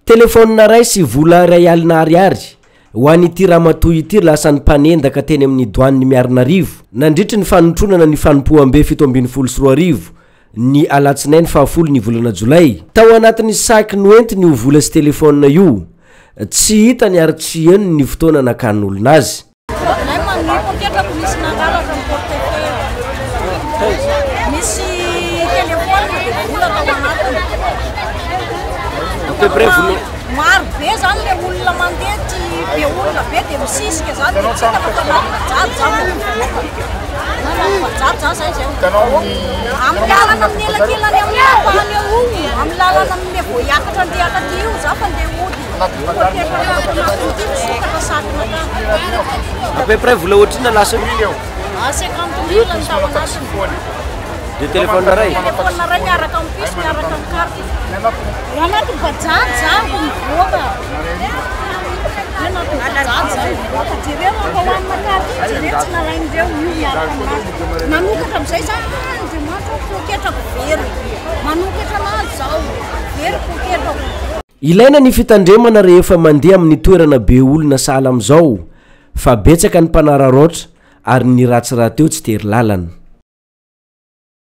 Telefaonina iray sy vola 1000 ariary ho an'ity ramatoa ity lasan'ny mpanendaka teny amin'ny Douane Miarinarivo nandritry ny fanotronana ny fanompoam-be 2017 ny alatsinainy fahafolo ny volana jolay. Tao anatin'ny sac noentiny io vola sy telefaonina io. Tsy hitany ary tsy henony ny fotoana nakan'olona azy. Nay ny poketrako nisy nangalatra ny portefeuille. Misy téléphone dia vola tao anatiny. À peu près vola. Maro be zany le olona mandeha ty be olona be dia misisika zany dia tsy hitako fa anaty bajaj za vao mivoaka. Anaty bajaj za zay zay mivoaka. Amin'ny lalana amin'ny elakelany amin'ny ampahany eo io, amin'ny lalana amin'ny vao hiakatra andeha akaty io za fa andeha hody. À peu près vola ohatrinona lasa io? Ah, 50 mille ny tao anatiny. De téléphone iray? Téléphone iray miaraka amin'ny puce, miaraka amin'ny carte. Anaty bajaj za vao mivoaka. Anaty bajaj za mivoaka. Jereo atao amina carte io, jereo tsy nalain'ireo io miaraka aminazy. Nanokatra amin'izay za, ah, Andriamanitra ô, poketrako very. Manokatra anazy zao, very poketrako. Ilaina ny fitandremana rehefa mandeha amin'ny toerana be olona sahala amin'izao fa betsaka ny mpanararaotra ary ny ratsy rahateo tsy tery lalana.